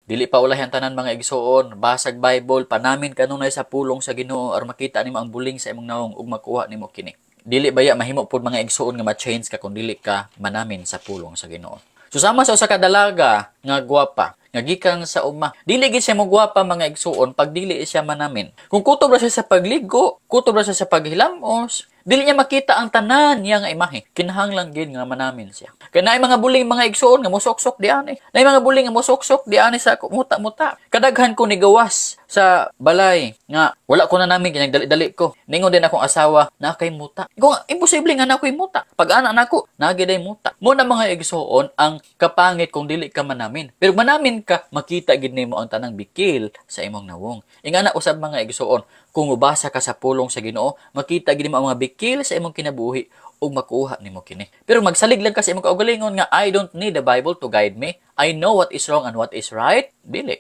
Dili pa ulahi ang tanan, mga igsuon, basag Bible, panamin kanunay sa pulong sa Ginoo aron makita nimo ang buling sa imong nawong ug makuha nimo kini. Dili baya mahimo pud, mga igsuon, nga ma-change ka kung dili ka manamin sa pulong sa Ginoo. So sama sa usa ka dalaga nga gwapa nga gikan sa uma. Dili gid siya mo gwapa, mga igsuon, pag dili siya manamin. Kung kutob ra siya sa pagligo, kutob ra siya sa paghilamos, dili niya makita ang tanan niya nga imahe. Kinahanglan gid nga manamin siya. Kay naay mga buling, mga igsuon, nga musuksok di ani. Naay mga buling nga musuksok di ani sa muta-muta. Kadaghan ko ni gawas sa balay nga wala ko na namin kay dali-dali ko. Ningon din akong asawa na kay muta. Ko nga imposible nga na ako'y muta. Pag ana nako, nagi day muta. Mo na, mga igsuon, ang kapangit kung dili ka manamin. Pero manamin ka, makita gid nimo ang tanang bikil sa imong nawong. Ingana usab, mga igsuon, kung mubasa ka sa pulong sa Ginoo, makita gid nimo ang mga bikil sa imong kinabuhi ug makuha nimo kini. Pero magsalig lang ka sa imong kaugalingon nga "I don't need the Bible to guide me. I know what is wrong and what is right." Dili.